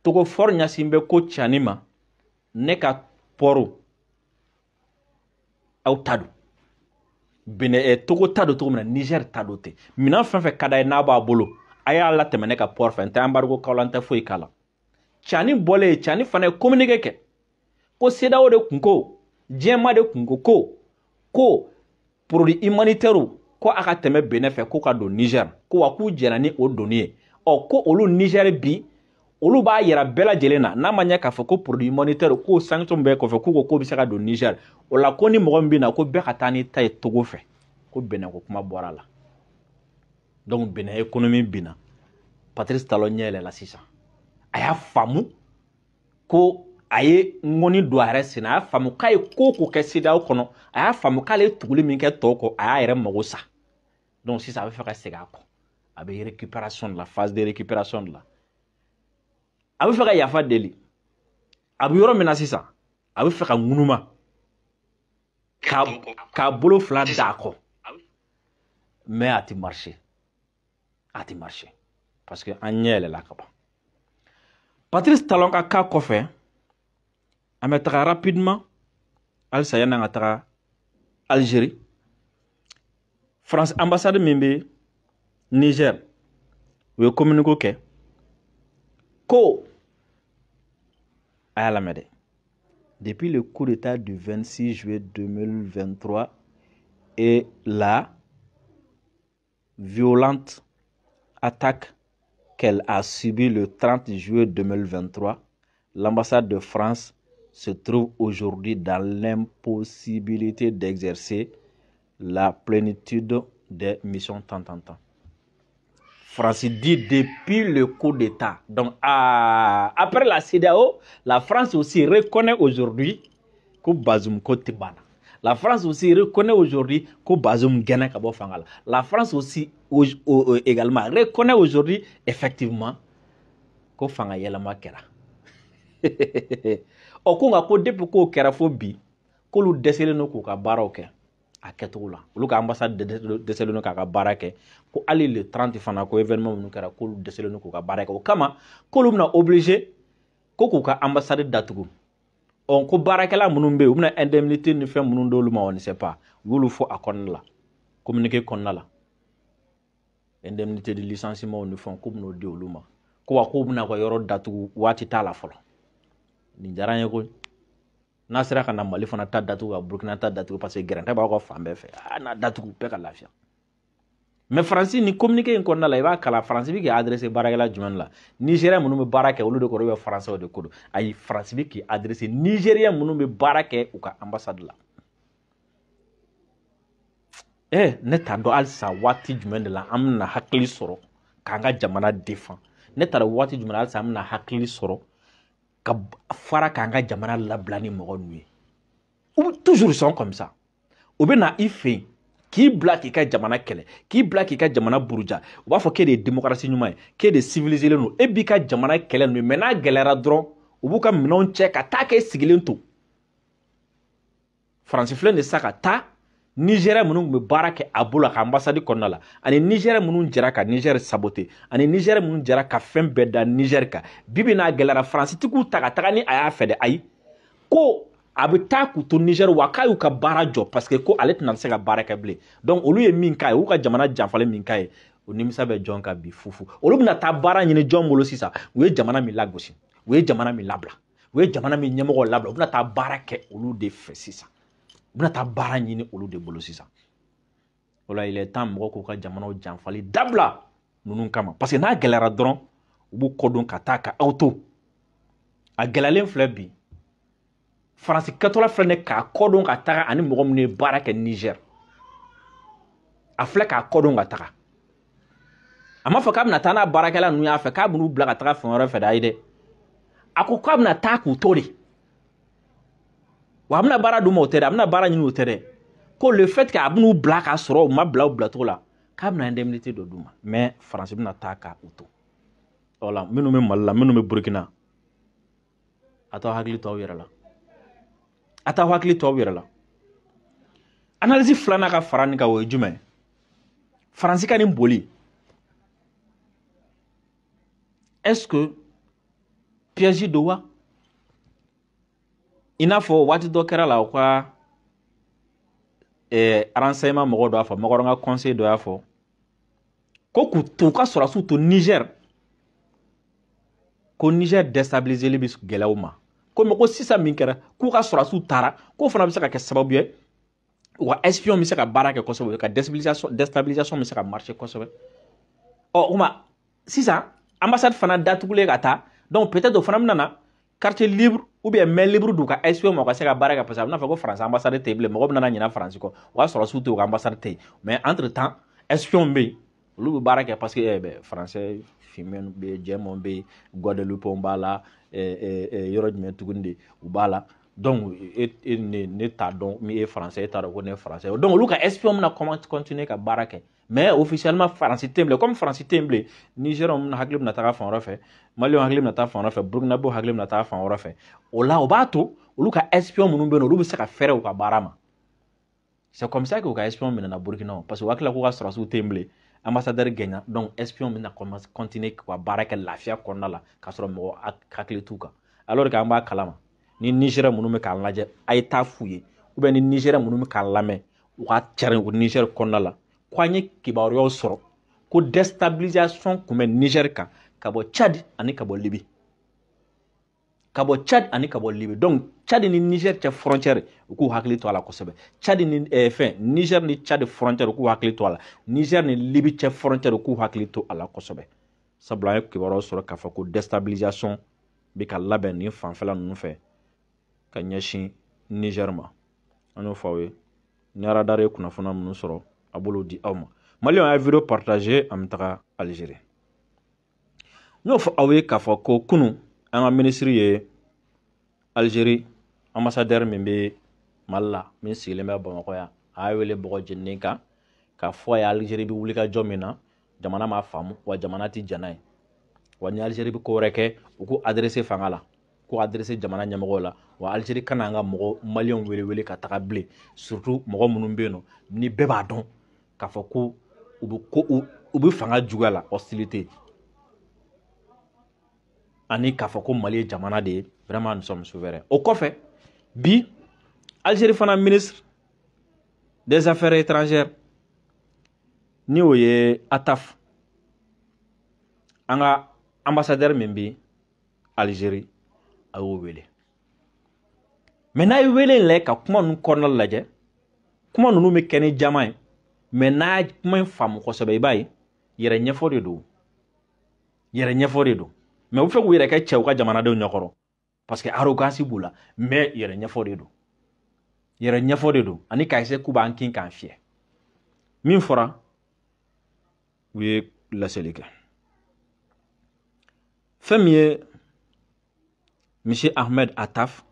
Togo Faure Gnassingbé ko Tiani ma, ne ka port aw ta don. Benin Togo ta don cogo min na, Niger ta don ten. Minɛn fɛn fɛn ka d'a ye n'a b'a bolo, a y'a latɛmɛ ne ka port fɛ, n tɛ embargo k'aw la, n tɛ foyi k'a la. Tiani bɔlen, Tiani fana ye communiqué kɛ ko CEDEAO de kun ko, diɲɛma de kun ko ko produit humanitaire ko a ka tɛmɛ Benin fɛ ko ka don Niger, ko wa k'u jɛna ni o donni ye. Ɔ ko olu Niger bi olu b'a yira bɛɛ lajɛlen na, n'a ma ɲɛ k'a fɔ ko produit humanitaire ko sanction bɛɛ kɔfɛ, k'u ko k'o bɛ se ka don Niger. O la ko ni mɔgɔ min bɛ na ko bɛɛ ka taa n'i ta ye Togo fɛ, ko Benin ko kuma bɔra a la. Donc Benin économie binna. Patrice Talon ɲɛ yɛlɛla sisan, a y'a faamu ko a ye ŋɔni don a yɛrɛ sen na, a y'a faamu k'a ye ko o ko kɛ CEDEAO kɔnɔ, a y'a faamu k'ale ye tuguli min kɛ tɔw kɔ, a y'a yɛrɛ mago sa. Donc sisan a bɛ fɛ ka segin a kɔ, a bɛ récupération de la, phase de récupération de la. A bɛ fɛ ka yafa deli, a bɛ yɔrɔ min na sisan, a bɛ fɛ ka ŋunuma k'a bolo fila d'a kɔ, mais a ti marcher, a ti marcher parce que an ɲɛ yɛlɛla ka ban. Patrice Talon ka cas kɔfɛ, an bɛ taga rapidement halisa yanni an ka taga Algérie. France ambassade min bɛ Niger, u ye communiqué kɛ ko a y'a lamɛn dɛ. Depuis le coup d'État du 26 juillet 2023 et la violente attaque qu'elle a subie le 30 juillet 2023, l'ambassade de France se trouve aujourd'hui dans l'impossibilité d'exercer la plénitude des missions tant, tant, tant. France dit depuis le coup d'État. Donc, après la CEDEAO, la France aussi reconnaît aujourd'hui que Bazoum ko tɛ banna. La France aussi reconnaît aujourd'hui que Bazoum gɛnna ka bɔ fanga la. La France aussi également reconnaît aujourd'hui effectivement ko fanga yɛlɛma kɛra. Ɔ ko nka ko depuis k'o kɛra fo bi, k'olu dɛsɛlen don k'u ka baaraw kɛ a kɛcogo la. Olu ka ambassade dɛsɛlen don k'a ka baara kɛ, ko hali le 30 fana ko événement minnu kɛra, k'olu dɛsɛlen don k'u ka baara kɛ. O kama k'olu bɛna obligé ko k'u ka ambassade datugu. Ɔ ko baarakɛla minnu bɛ yen, u bɛna indemnité ni fɛn minnu d'olu ma, on ne sait pas, u y'olu fɔ a kɔnɔna la, communiqué kɔnɔna la, indemnité de licenciement ni fɛnw k'u bɛn'o di olu ma, ko wa k'u bɛna ka yɔrɔ datugu waati t'a la fɔlɔ. Nin diyara n ye koyi. N'a sera ka na Mali fana ta datugu, ka Burukina ta datugu, parce que gɛrɛntɛ b'aw ka fan bɛɛ fɛ, a n'a datugu bɛɛ ka lafiya. Mais Faransi ni communiqué in kɔnɔna la, i b'a kalan, Faransi bɛ k'i adressé baarakɛla jumɛn la? Nigérien minnu bɛ baara kɛ olu de kɔrɔ, bɛ Faransɛw de ko don. Ayi, Faransi bɛ k'i adressé Nigérien minnu bɛ baara kɛ u ka ambassade la. Ne t'a dɔn halisa waati jumɛn de la an bɛna hakili sɔrɔ k'an ka jamana défend. Ne t'a dɔn waati jumɛn halisa an bɛna hakili sɔrɔ ka fara k'an ka jamana labila ni mɔgɔ ninnu ye. U toujours sont comme ça. U bɛ na i fɛ yen k'i bila k'i ka jamana kɛlɛ, k'i bila k'i ka jamana buruja. U b'a fɔ k'e de ye démocratie ɲuman ye, k'e de civilisé don, e b'i ka jamana kɛlɛ ninnu ye. Mais n'a gɛlɛyara dɔrɔn, u b'u ka minɛnw cɛ ka taa k'e sigilen to. Faransi filɛ nin ye sisan ka taa Nigéria minnu tun bɛ baara kɛ a bolo a ka ambassade kɔnɔna la, ani Nigéria minnu jɛra ka Niger saboter, ani Nigéria minnu jɛra ka fɛn bɛɛ da Niger kan. Bi bi n'a gɛlɛyara, Faransi ti k'u ta ka taga ni a y'a fɛ dɛ, ayi, ko a bɛ taa k'u to Niger, wa k'a y'u ka baara jɔ parce que ko ale tɛna se ka baara kɛ bilen. Donc olu ye min k'a ye, u ka jamana janfalen min k'a ye, o nimisa bɛ jɔn kan bi? Fufu. Olu bɛna taa baara ɲini jɔn bolo sisan? U ye jamana min lagosi, u ye jamana min labila, u ye jamana min ɲɛmɔgɔ labila, u bɛna taa baara kɛ olu de fɛ sisan, u bɛna taa baara ɲini olu de bolo sisan. O la il est temps mɔgɔ k'u ka jamanaw janfali dabila ninnu kama, parce que n'a gɛlɛyara dɔrɔn, u b'u kɔ don ka taa ka aw to. A gɛlɛyalen filɛ bi, Faransi kɛtɔla filɛ nin k'a kɔ don ka taga ani mɔgɔ minnu ye baara kɛ Niger, a filɛ k'a kɔ don ka taga. A m'a fɔ k'a bɛna taa n'a baarakɛla ninnu y'a fɛ k'a bɛn'u bila ka taga fan wɛrɛ fɛ dɛ, ayi dɛ, a ko k'a bɛna taa k'u to de. Wa a bɛna baara d'u ma o tɛ dɛ, a bɛna baara ɲini o tɛ dɛ, ko le fait que a bɛn'u bila k'a sɔrɔ u ma bila u bilacogo la, k'a bɛna indemnité dɔ d'u ma, mais Faransi bɛna taa ka u to. Wala minnu bɛ Mali la, minnu bɛ Burukina, a t'aw hakili to aw yɛrɛ la, a t'aw hakili to aw yɛrɛ la. Analyse filanan ka fara nin kan, o ye jumɛn? Faransi ka nin boli, est-ce que piège don wa? I n'a fɔ waati dɔ kɛra la, u ka renseignement mɔgɔ dɔ y'a fɔ, Macron ka conseil dɔ y'a fɔ ko k'u to u ka sɔrɔdasiw to Niger, ko Niger déstabiliseli bɛ gɛlɛya u ma, ko mais ko sisan min kɛra k'u ka sɔrɔdasiw taara, k'o fana bɛ se ka kɛ sababu ye. U ka espion bɛ se ka baara kɛ kosɛbɛ, u ka déstabilisation bɛ se ka marcher kosɛbɛ. Ɔ, o kuma sisan, ambassade fana datugulen ka taa, donc peut-être o fana bɛna na quartier libre ou bien main libre d'u ka espion ma, u ka se ka baara kɛ, parce que a bɛna fɔ ko France ambassade tɛ yen bilen, mɔgɔ bɛna ɲinɛ France kɔ, o y'a sɔrɔ su tɛ, u ka ambassade tɛ yen. Mais entre temps, espion bɛ yen, olu bɛ baara kɛ, parce que bɛ français finmɛn bɛ yen, jɛman bɛ yen, Guadeloupe b'a la, yɔrɔ jumɛn tuguni de u b'a la. Donc e ne t'a dɔn min ye français, e t'a dɔn ko ne ye français. Donc olu ka espion bɛna comment continuer ka baara kɛ, mais officiellement France tɛ yen bilen. Comme France tɛ yen bilen, Nigériens bɛna hakili bɛna taga fan wɛrɛ fɛ, Maliens hakili bɛna taa fan wɛrɛ fɛ, Burkinabéw hakili bɛna taa fan wɛrɛ fɛ. O la, o b'a to olu ka espion minnu bɛ yen nɔ, olu bɛ se ka fɛɛrɛ u ka baara ma. C'est comme ça que u ka espion minɛna Burkina, parce que u hakili la k'u ka sɔrɔdasiw tɛ yen bilen, ambassadeur gɛnna. Donc espion bɛna continuer ka baara kɛ lafiya kɔnɔna la, k'a sɔrɔ mɔgɔ hakili t'u kan, alors que an b'a kalama ni Niger minnu bɛ k'an lajɛ, a ye taa f'u ye, ou bien ni Niger minnu bɛ k'an lamɛn, u ka cɛrin u Niger kɔnɔna la, ko an ye kibaruyaw sɔrɔ ko déstabilisation tun bɛ Niger kan ka bɔ Tchad ani ka bɔ Libye, ka bɔ Tchad ani ka bɔ Libye. Donc Tchad ni Niger cɛ frontière, u k'u hakili to a la kosɛbɛ. Tchad ni fɛn, Niger ni Tchad frontière, u k'u hakili to a la. Niger ni Libye cɛ frontière, u k'u hakili to a la kosɛbɛ, sabula an ye kibaruyaw sɔrɔ k'a fɔ ko déstabilisation bɛ ka labɛn nin fanfɛla ninnu fɛ ka ɲɛsin Niger ma. An y'o fɔ aw ye. Ni radar ye kunnafoniya minnu sɔrɔ, a b'olu di aw ma. Maliyɛnw ye vidéo partager. An bɛ taga Algérie. N y'o fɔ aw ye k'a fɔ ko kunun, an ka minisiri ye Algérie ambassadeur min bɛ Mali la, min sigilen bɛ Bamakɔ yan, a y'a wele bɔgɔ jeninen kan k'a fɔ a ye Algérie bɛ wuli ka jɔ min na, jamana m'a faamu, wa jamana tɛ jɛn n'a ye, wa ni Algérie bɛ ko wɛrɛ kɛ, u k'u adressé fanga la, k'u adressé jamana ɲɛmɔgɔw la, wa Algérie kana an ka mɔgɔ maliyɛnw wele wele ka taga bilen, surtout mɔgɔ minnu bɛ yen nɔ ni bɛɛ b'a dɔn k'a fɔ ko u bɛ ko u bɛ fanga juguya la, hostilité, ani k'a fɔ ko Mali ye jamana de ye, vraiment nous sommes souverains. O kɔfɛ, bi, Algérie fana ministre des affaires étrangères, ni o ye Ataf, an ka ambassadeur min bɛ Algérie, a y'o wele. Mais n'a ye wele in lajɛ ka kuma ninnu kɔnɔna lajɛ, kuma ninnu bɛ kɛ ni jama ye, mais n'a ye kuma in faamu kosɛbɛ, i b'a ye yɛrɛ ɲɛfɔ de don, yɛrɛ ɲɛfɔ de don. Mais u bɛ fɛ k'u yɛrɛ kɛ cɛw ka jamanadenw ɲɛkɔrɔ, parce que arrogance b'u la. Mais yɛrɛ ɲɛfɔ de don, yɛrɛ ɲɛfɔ de don, ani k'a essayer k'u b'an kin k'an fiyɛ. Min fɔra, u ye laseli kɛ. Fɛn min ye monsieur Ahmed Ataf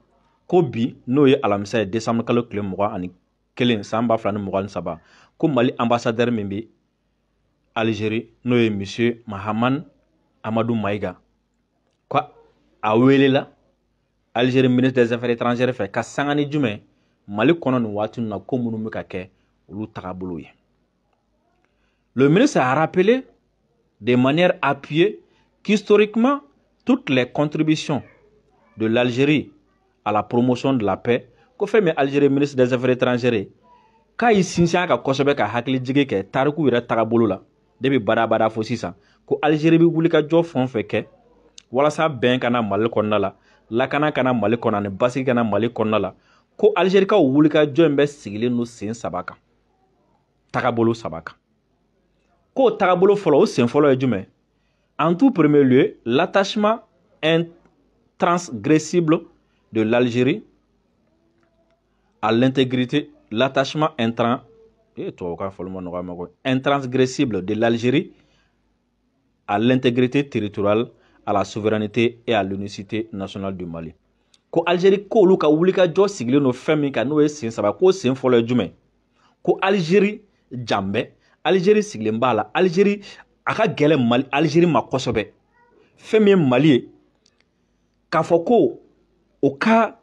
ko bi, n'o ye alamisa ye, décembre kalo tile 21 san 2023, ko Mali ambassadeur min bɛ Algérie, n'o ye monsieur Mahaman Amadou Maïga, ko a welela Algérie ministre des affaires étrangères fɛ ka sanga ni jumɛn Mali kɔnɔ nin waati na, ko minnu bɛ ka kɛ, olu tagabolo ye. Le ministre a rappelé de manière appuyée qu'historiquement, toutes les contributions de l'Algérie à la promotion de la paix, ko fɛn min Algérie ministre des affaires étrangères k'a y'i sinsin a kan kosɛbɛ, ka hakili jigi kɛ tariku yɛrɛ tagabolo la depuis badabada fo sisan, ko Algérie bɛ wuli ka jɔ fɛn o fɛn kɛ walasa bɛn ka na Mali kɔnɔna la, lakana ka na Mali kɔnɔ, ani basigi ka na Mali kɔnɔna la, ko Algérie ka wuli ka jɔ in bɛ sigilen don sen saba kan, tagabolo saba kan. K'o tagabolo fɔlɔ, o sen fɔlɔ ye jumɛn? En tout premier lieu, l'attachement intransgressible de l'Algérie à l'intégrité, l'attachement intransgressible de l'Algérie à l'intégrité territoriale, à la souveraineté et à l'unicité nationale du Mali. Ko Algérie k'olu ka wulikajɔ sigilen don fɛn min kan, n'o ye sen saba, k'o sen fɔlɔ ye jumɛn? Ko Algérie jan bɛ, Algérie sigilen b'a la, Algérie a ka gɛlɛn Mali, Algérie ma kosɛbɛ. Fɛn min ye Mali ye, k'a fɔ ko o ka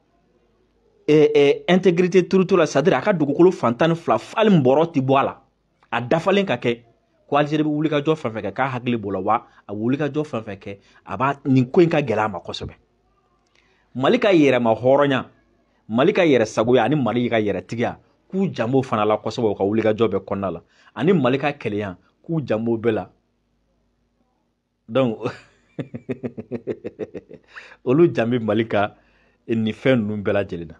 intégrité territoriale, c'est-à-dire a ka dugukolo fan 12, hali nbɔrɔ ti bɔ a la, a dafalen ka kɛ, ko Algérie bɛ wulikajɔ fɛn fɛn kɛ, k'a hakili b'o la, wa a bɛ wulikajɔ fɛn fɛn kɛ, a b'a nin ko in ka gɛlɛn a ma kosɛbɛ. Mali ka yɛrɛma hɔrɔnya, Mali ka yɛrɛ sagoya ani Mali ka yɛrɛtigiya, k'u janbo fana la kosɛbɛ u ka wulikajɔ bɛɛ kɔnɔna la, ani Mali ka kelenya, k'u janbo bɛɛ la. Donc olu jan bɛ Mali ka nin fɛn ninnu bɛɛ lajɛlen na.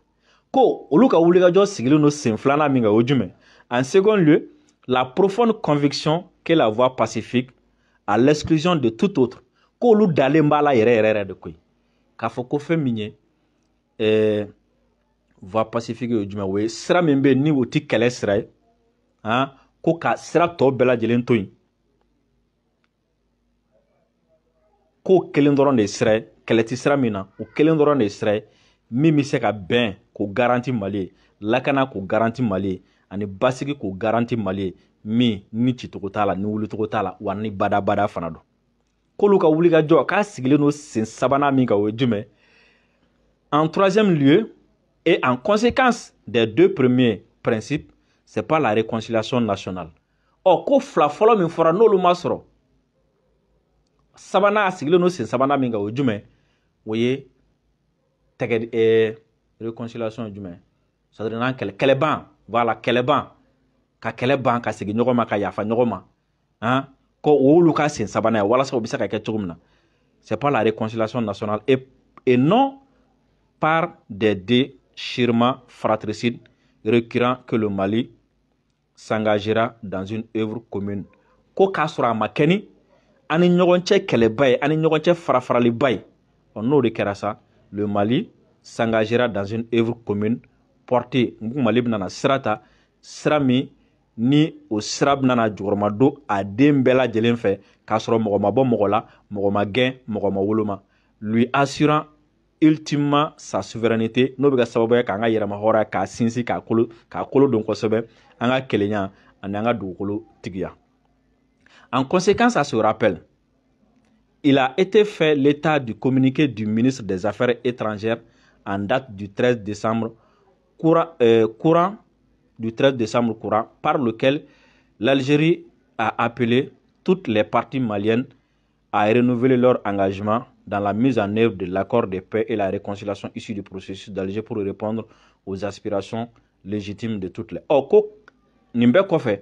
Ko olu ka wulikajɔ sigilen don sen filanan min kan, o jumɛn? En second lieu, la profonde conviction que la voie pacifique, à l'exclusion de tout autre, k'olu dalen b'a la yɛrɛ yɛrɛ yɛrɛ de koyi, k'a fɔ ko fɛn min ye voie pacifique ye jumɛn? O ye sira min bɛ yen ni o ti kɛlɛ sira ye, han, ko ka sira tɔ bɛɛ lajɛlen to yen, k'o kelen dɔrɔn de ye sira ye, kɛlɛ ti sira min na, o kelen dɔrɔn de ye sira ye min bɛ se ka bɛn k'o garanti Mali ye, lakana k'o garanti Mali ye, ani basigi k'o garanti Mali ye, min ni cicogo t'a la, ni wulicogo t'a la, wa ni badabada fana don. K'olu ka wulikajɔ k'a sigilen don sen sabanan min kan, o ye jumɛn? En troisième lieu, et en conséquence des deux premiers principes, c'est pas la réconciliation nationale. Ɔ, ko fila fɔlɔ min fɔra n'olu ma sɔrɔ, sabanan a sigilen don sen sabanan min kan, o ye jumɛn? O ye tɛgɛ réconciliation ye jumɛn? C'est-à-dire n'an kɛlɛ kɛlɛban, voilà, kɛlɛban, ka kɛlɛ ban, ka segin ɲɔgɔn ma, ka yafa ɲɔgɔn ma, han, ko o y'olu ka sen sabanan ye walasa o bɛ se ka kɛ cogo min na. C'est pas la réconciliation nationale et non par des déchirements fratricides récurrents que le Mali s'engagera dans une œuvre commune. Ko k'a sɔrɔ a ma kɛ ni an ni ɲɔgɔn cɛ kɛlɛba ye, an ni ɲɔgɔn cɛ farafaraliba ye. Ɔ, n'o de kɛra sa, le Mali s'engagera dans une œuvre commune portée. Mali bɛna na sira ta, sira min ni o sira bɛna na jukɔrɔma don a den bɛɛ lajɛlen fɛ, k'a sɔrɔ mɔgɔ ma bɔ mɔgɔ la, mɔgɔ ma gɛn, mɔgɔ ma woloma, lui assurant ultimement sa souveraineté, n'o bɛ kɛ sababu ye k'an ka yɛrɛma hɔrɔnya k'a sinsin, k'a kolo don kosɛbɛ, an ka kelenya ani an ka dugukolo tigiya. En conséquence à ce rappel, il a été fait l'état du communiqué du ministre des Affaires étrangères en date du 13 décembre courant, du 13 décembre courant, par lequel l'Algérie a appelé toutes les parties maliennes à renouveler leur engagement dans la mise en œuvre de l'accord de paix et la réconciliation issue du processus d'Alger pour répondre aux aspirations légitimes de toutes les. Ɔ, ko nin bɛɛ kɔfɛ,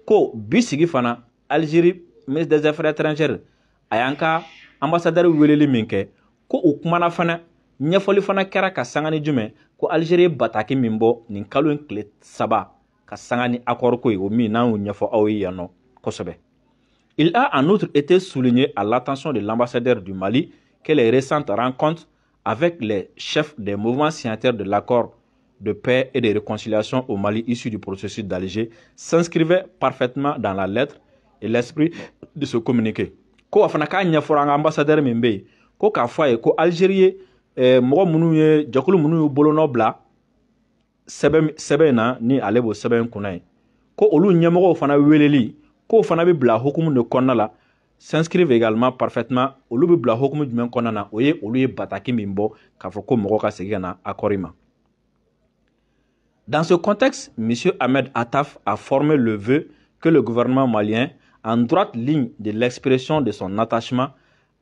ko bi sigi fana, Algérie ministre des Affaires étrangères a y'an ka ambassadeur weleli min kɛ, ko o kumana fana, ɲɛfɔli fana kɛra ka sanga ni jumɛn? Ko Algérie ye bataki min bɔ nin kalo in tile 3 ka sanga ni accord ko ye, o min n'an y'o ɲɛfɔ aw ye yan nɔ kosɛbɛ. Il a en outre été souligné à l'attention de l'ambassadeur du Mali que les récentes rencontres avec les chefs des mouvements signataires de l'accord de paix et de réconciliation au Mali issu du processus d'Alger s'inscrivaient parfaitement dans la lettre et l'esprit de ce communiqué. Ko a fana k'a ɲɛfɔra an ka ambassadeur min bɛ yen, ko k'a fɔ a ye ko Algérie ye mɔgɔ minnu ye, jɛkulu minnu y'u bolonɔ bila sɛbɛn in na, ni ale b'o sɛbɛn in kunna ye, ko olu ɲɛmɔgɔw fana weleli, k'o fana bɛ bila hukumu de kɔnɔna la, s'inscrivent également parfaitement. Olu bɛ bila hukumu jumɛn kɔnɔna na? O ye olu ye bataki min bɔ k'a fɔ ko mɔgɔw ka segin ka na accord ma. Dans ce contexte, M. Ahmed Attaf a formé le vœu que le gouvernement malien, en droite ligne de l'expression de son attachement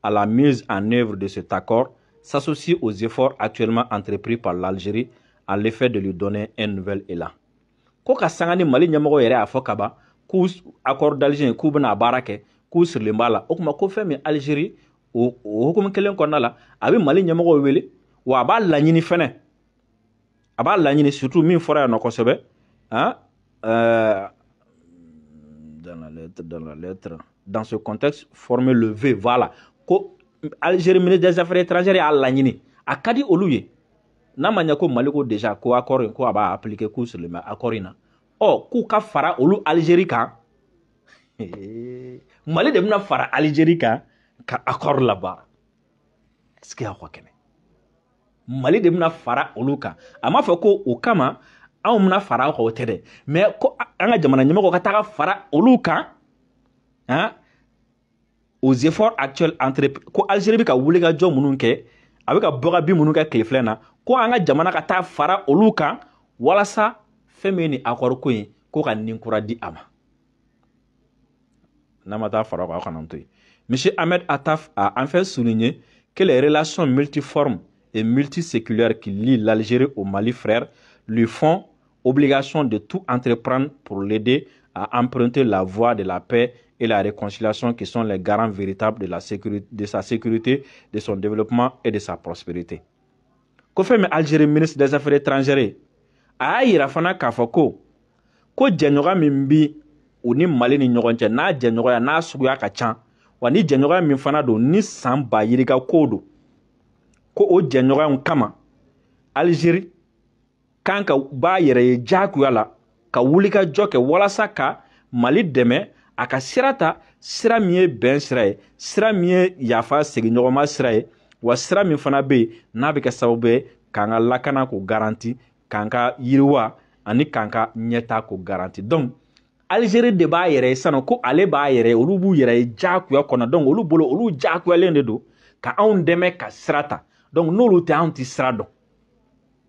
à la mise en œuvre de cet accord, s'associe aux efforts actuellement entrepris par l'Algérie à l'effet de lui donner un nouvel élan. Ko ka sanga ni Mali ɲɛmɔgɔ yɛrɛ y'a fɔ kaban k'u accord d'Alger k'u bɛna baara kɛ, k'u sirilen b'a la, o tuma ko fɛn min Algérie o hukumu kelen kɔnɔna la, a bɛ Mali ɲɛmɔgɔw wele, wa a b'a laɲini fɛnɛ, a b'a laɲini surtout min fɔra yan nɔ kosɛbɛ, hein, dans la lettre, dans ce contexte, former le vœu, voilà, ko Algérie ministre des Affaires étrangères y'a laɲini, a ka di olu ye n'a ma ɲɛ ko Mali ko déjà ko accord in ko a b'a appliquer, k'u sirilen bɛ accord in na, ɔ, k'u ka fara olu Algérie kan. Mali de bɛna fara Algérie kan ka accord labaara. Est ce que aw ka kɛnɛ? Mali de bɛna fara olu kan. A m'a fɔ ko o kama anw bɛna fara aw kan, o tɛ dɛ, mais ko an ka jamana ɲɛmɔgɔ ka taga fara olu kan, han, aux efforts actuels entrepris, ko Algérie bɛ ka wulikajɔ minnu kɛ, a bɛ ka bɔ ka bin minnu kɛ tile filɛ na, ko an ka jamana ka taa fara olu kan walasa fɛn min ye nin accord ko in ko ka nin kura di a ma. N'a ma taa fara o kan, aw kana n to yen. Monsieur Ahmed Attaf a enfin souligné que les relations multiformes et multiséculaires qui lient l'Algérie au Mali frère lui font obligation de tout entreprendre pour l'aider à emprunter la voie de la paix et la réconciliation qui sont les garants véritables de sa sécurité, de son développement et de sa prospérité. Ko fɛn min Algérie ministre des affaires étrangères a y'a yira fana k'a fɔ ko jɛɲɔgɔnya min bi u ni Mali ni ɲɔgɔn cɛ, n'a jɛɲɔgɔnya n'a suguya ka ca, wa ni jɛɲɔgɔnya min fana don ni san ba yirika ko don, ko o jɛɲɔgɔnya kama Algérie kan ka b'a yɛrɛ ye diyagoya la ka wuli ka jɔ kɛ walasa ka Mali dɛmɛ a ka sira ta, sira min ye bɛn sira ye, sira min ye yafa seginɲɔgɔnma sira ye, wa sira min fana bɛ yen n'a bɛ kɛ sababu ye k'an ka lakana k'o garanti, k'an ka yiriwa ani k'an ka ɲɛta k'o garanti. Donc Algérie de b'a yɛrɛ ye sisan, ko ale b'a yɛrɛ ye, olu b'u yɛrɛ ye diyagoya kɔnɔ. Donc olu bolo, olu diyagoyalen de don ka anw dɛmɛ ka sira ta. Donc n'olu tɛ, anw tɛ sira dɔn.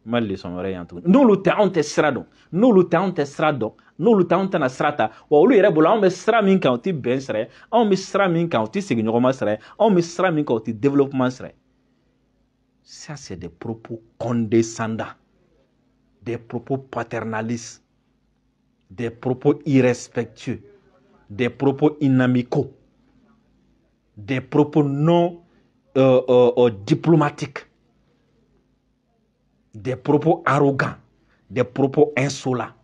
N ma leçon wɛrɛ yan tuguni. N'olu tɛ, anw tɛ sira dɔn. N'olu tɛ, anw tɛ sira dɔn. N'olu tɛ, anw tɛna sira ta. Wa olu yɛrɛ bolo, anw bɛ sira min kan, o tɛ bɛn sira ye. Anw bɛ sira min kan, o tɛ seginɲɔgɔnma sira ye. Anw bɛ sira min kan, o tɛ développement sira ye. Ça, c'est des propos condescendants, des propos paternalistes, des propos irrespectueux, des propos inamicaux, des propos non diplomatiques, des propos arrogants, des propos insolents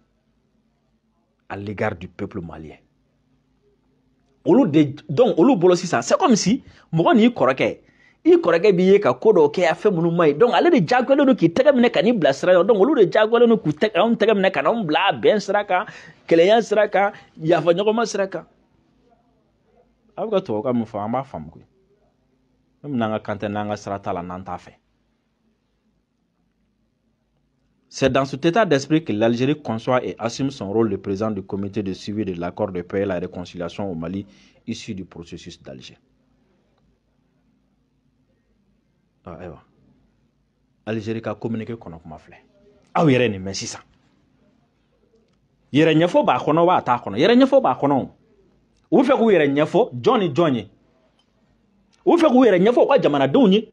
à l'égard du peuple malien. Donc, olu bolo sisan, c'est comme si mɔgɔ n'i kɔrɔkɛ, i kɔrɔkɛ b'i ye ka ko dɔw kɛ a fɛn minnu ma ɲi, donc ale de diyagoyalen don k'i tɛgɛ minɛ ka n'i bila sira kan. Donc olu de diyagoyalen don k'u tɛgɛ, anw tɛgɛ minɛ ka n'anw bila bɛn sira kan, kelenya sira kan, yafa ɲɔgɔnma sira kan. A bɛ ka tubabukan min fɔ, an b'a faamu koyi. Même n'an ka kan tɛ, n'an ka sira t'a la, n'an t'a fɛ. C'est dans cet état d'esprit que l'Algérie conçoit et assume son rôle de président du comité de suivi de l'accord de paix et la réconciliation au Mali issu du processus d'Alger. Ayiwa, Algérie ka communiqué kɔnɔ kuma filɛ, aw yɛrɛ nin mɛn sisan. Yɛrɛ ɲɛfɔ b'a kɔnɔ wa a t'a kɔnɔ? Yɛrɛ ɲɛfɔ b'a kɔnɔ. U bɛ fɛ k'u yɛrɛ ɲɛfɔ jɔn ni jɔn ye? U bɛ fɛ k'u yɛrɛ ɲɛfɔ u ka jamanadenw ye.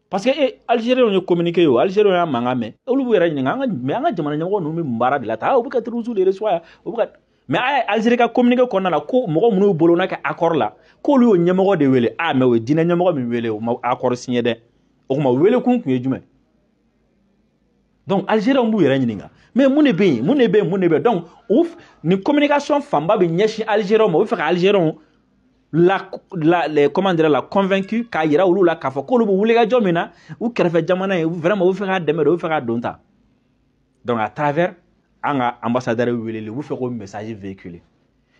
Parce que Algériens ye communiqué ye, o Algériens y'a mankan mɛn, olu b'u yɛrɛ ɲininka, mais an ka jamana ɲɛmɔgɔ ninnu bɛ mun baara de la tan? U bɛ ka terroristes de reçoit yan, u bɛ ka. Mais a ye Algérie ka communiqué kɔnɔna la ko mɔgɔ minnu y'u bolona kɛ accord la, k'olu y'o ɲɛmɔgɔ de wele. Ah, mais o ye diinɛ ɲɛmɔgɔ min wele, o ma accord signé dɛ. O tuma wele kun ye jumɛn? Donc Algériens b'u yɛrɛ ɲininka, mais mun de bɛ yen, mun de bɛ yen, mun de bɛ yen? Donc u ni communication fanba bɛ ɲɛsin Algériens ma, u bɛ fɛ ka Algériens comment dire, la convaincu k'a yira olu la k'a fɔ k'olu bɛ wulikajɔ min na u kɛrɛfɛ jamana ye, vraiment u bɛ fɛ k'a dɛmɛ de, u bɛ fɛ k'a don ta. Donc à travers an ka ambassadeur weleli, u bɛ fɛ k'o message véhiculer.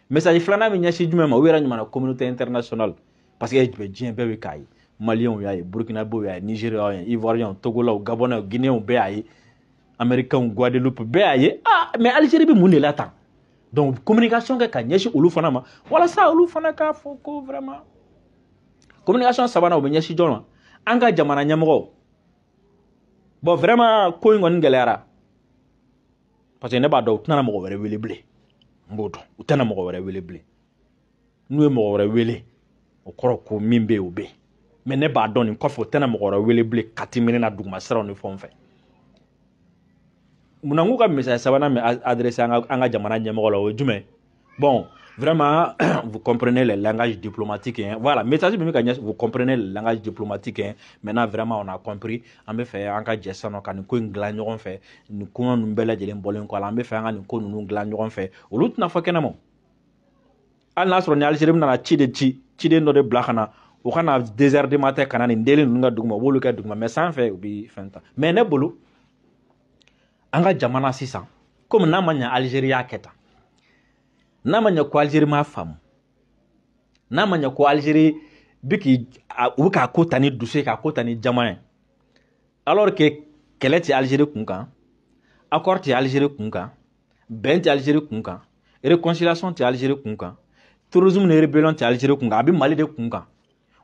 Message filanan bɛ ɲɛsin jumɛn ma? U yɛrɛ ɲuman na communauté internationale, parce que diɲɛ bɛɛ bɛ k'a ye. Maliens y'a ye, Burkinabéw y'a ye, Nigériens y'a ye, Ivoiriens, Togolais, Gabonais, Guinéens bɛɛ y'a ye, Américains, Guadeloupe bɛɛ y'a ye. Ah, mais Algérie bɛ mun de la tan? Donc communication kɛ ka ɲɛsin olu fana ma, walasa olu fana k'a fɔ ko vraiment. Communication sabanan, o bɛ ɲɛsin jɔn ma? An ka jamana ɲɛmɔgɔw. Bon, vraiment ko in kɔni gɛlɛyara, parce que ne b'a dɔn u tɛna mɔgɔ wɛrɛ wele bilen. N b'o dɔn, u tɛna mɔgɔ wɛrɛ wele bilen. N'u ye mɔgɔ wɛrɛ wele, o kɔrɔ ko min bɛ yen, o bɛ yen. Mais ne b'a dɔn nin kɔfɛ, u tɛna mɔgɔ wɛrɛ wele bilen kati minɛ na duguma siraw ni fɛnw fɛ. Munna n k'u ka message sabanan min adressé an ka jamana ɲɛmɔgɔ la, o ye jumɛn? Bon, vraiment, vous comprenez le langage diplomatique, hein. Voilà, message min bɛ ka ɲɛsin, vous comprenez le langage diplomatique, hein. Maintenant, vraiment, on a compris. An bɛ fɛ an ka jɛ sisan nɔ ka nin ko in dilan ɲɔgɔn fɛ. Nin kuma ninnu bɛɛ lajɛlen bɔlen kɔ a la, an bɛ fɛ an ka nin ko ninnu dilan ɲɔgɔn fɛ. Olu tɛna fɔ kɛnɛma. Hali n'a sɔrɔ ni Algérie bɛna ci de ci, ciden dɔ de bila ka na, u ka na 2 heures du matin ka na nin deli ninnu ka duguma, u b'olu kɛ duguma, mais sanfɛ u bɛ fɛn ta. Mais ne bolo, an ka jamana sisan, komi n'a ma ɲɛ Algérie y'a kɛ tan, n'a ma ɲɛ ko Algérie m'a faamu, n'a ma ɲɛ ko Algérie bɛ k'i u bɛ k'a ko ta ni dusu ye, k'a ko ta ni jama ye, alors que kɛlɛ tɛ Algérie kun kan, accord tɛ Algérie kun kan, bɛn tɛ Algérie kun kan, réconciliation tɛ Algérie kun kan, terrorisme ni rébellion tɛ Algérie kun kan, a bɛ Mali de kun kan.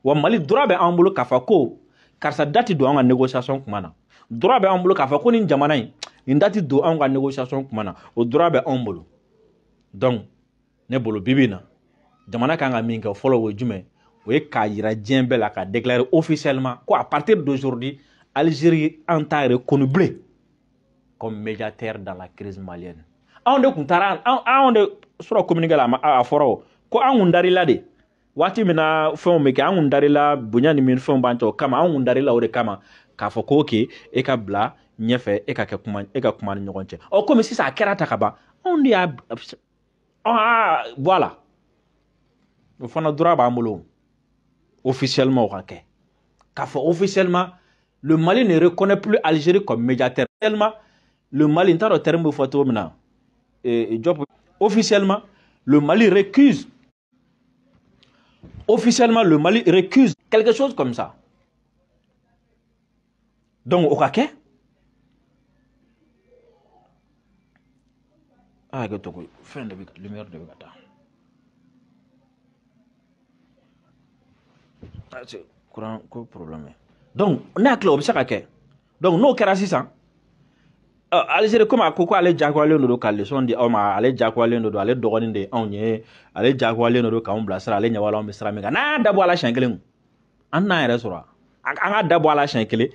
Wa Mali droit bɛ an bolo k'a fɔ ko karisa da tɛ don an ka négociation kuma na. Droit bɛ an bolo k'a fɔ ko nin jamana in, nin da tɛ don anw ka négociation kuma na, o droit bɛ anw bolo. Donc ne bolo, bibi in na, jamana kan ka min kɛ fɔlɔ, o ye jumɛn? O ye k'a yira diɲɛ bɛɛ la, ka déclarer officiellement ko à partir d'aujourd'hui, Algérie an t'a reconnu bilen comme médiateur dans la crise malienne. Anw de kun taara, anw de sɔrɔ communiqué la, a fɔra o ko an kun darila de waati min na fɛnw bɛ kɛ, an kun darila bonya ni min fɛnw b'an cɛ, o kama an kun darila o de kama K'a fɔ ko ok, e ka bila ɲɛfɛ, e ka kɛ kuma, e ka kuma ni ɲɔgɔn cɛ. Ɔ komi sisan a kɛra ta ka ban, anw de y'a ah voilà, o fana droit b'an bolo officiellement o ka kɛ. K'a fɔ officiellement le Mali ne reconnaît plus Algérie comme médiateur. Tellement le Mali, n t'a dɔn terme bɛ fɔ cogo min na. Diop, officiellement le Mali récuse. Officiellement le Mali récuse quelque chose comme ça. Donc o ka kɛ. Ah, kɛ to koyi, fɛn de bɛ ka lumière de bɛ ka taa. Ah, c'est courant ko problème ye. Donc ne hakili la o bɛ se ka kɛ. Donc n'o kɛra sisan, Algérie komi a ko k'ale diyagoyalen don ka leçon di aw ma, ale diyagoyalen don, ale dɔgɔnin de ye anw ye, ale diyagoyalen don k'anw bilasira, ale ɲɛ b'a la anw bɛ sira min kan. N'an y'a dabɔ a la siɲɛ kelen, an t'an yɛrɛ sɔrɔ. An k'a dabɔ a la siɲɛ kelen,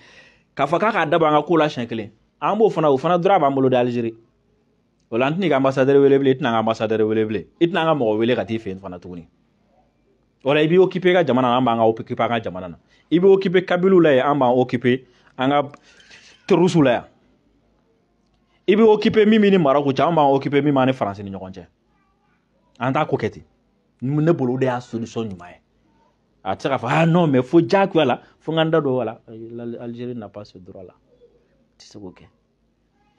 k'a fɔ k'a k'a dabɔ an ka ko la siɲɛ kelen, an b'o fana, o fana droit b'an bolo de Algérie. O la an tɛn'i ka ambassadeur wele bilen, i tɛna an ka ambassadeur wele bilen, i tɛna an ka mɔgɔ wele ka t'i fɛ yen fana tuguni. O la i b'i occuper i ka jamana na, an b'an ka occuper an ka jamana na. I b'i occuper Kabylie la yen, an b'an occuper an ka terroristes la yan. I b'i occuper min ni Maroc cɛ, an b'an occuper min b'an ni Faransi ni ɲɔgɔn cɛ. An t'a ko kɛ ten. Ne bolo o de y'a solution ɲuman ye. A tɛ se k'a fɔ ah non mais fo diyagoya la, fo n ka n da don wala. Algérie n'a pas ce droit là. Tɛ se k'o kɛ.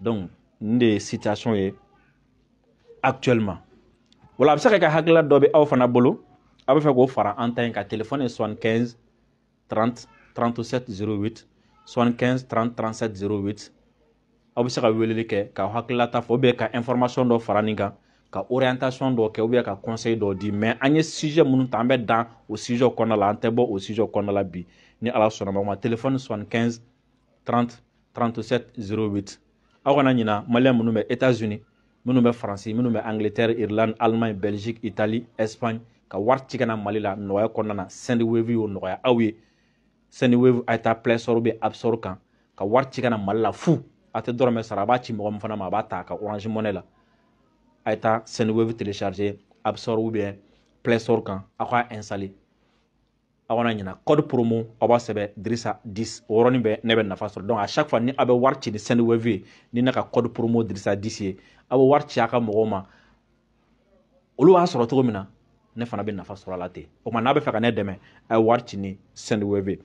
Donc nin de ye situation ye actuellement. Wala a bɛ se ka kɛ hakilila dɔ bɛ aw fana bolo, aw bɛ fɛ k'o fara an ta in kan. Téléphone ye 75 30 37 08, 75 30 37 08. Aw bɛ se ka weleli kɛ k'aw hakililata fɔ, ou bien ka information dɔ fara nin kan, ka orientation dɔ kɛ, ou bien ka conseil dɔ di. Mais an ye sujet minnu ta, an bɛ dan o sujet kɔnɔna la, an tɛ bɔ o sujet kɔnɔna la bi ni Ala sɔnna ma. Téléphone 75 30 37 08. Aw kana ɲina maliyɛn minnu bɛ États-Unis, minnu bɛ Faransi, minnu bɛ Angleterre, Irlande, Allemagne, Belgique, Italie, Espagne, ka wari ci ka na Mali la nɔgɔya kɔnɔna na. Sendwave y'o nɔgɔya aw ye. Sendwave a ye taa Play Store bɛ App Store kan ka wari ci ka na Mali la fu, a tɛ dɔrɔmɛ sara, a b'a ci mɔgɔ min fana ma, a b'a ta a ka Orange Money la. A ye taa Sendwave télécharger App Store ou bien Play Store kan, aw k'a installer. Aw kana ɲina code promo, aw b'a sɛbɛn Dirisa 10, o yɔrɔnin bɛɛ ne bɛ nafa sɔrɔ. Donc à chaque fois ni aw bɛ wari ci ni Sendwave ye, ni ne ka code promo Dirisa 10 ye, aw bɛ wari ci a ka mɔgɔw ma, olu b'a sɔrɔ cogo min na, ne fana bɛ nafa sɔrɔ a la ten. O tuma n'a bɛ fɛ ka ne dɛmɛ, a ye wari ci ni Sendwave ye.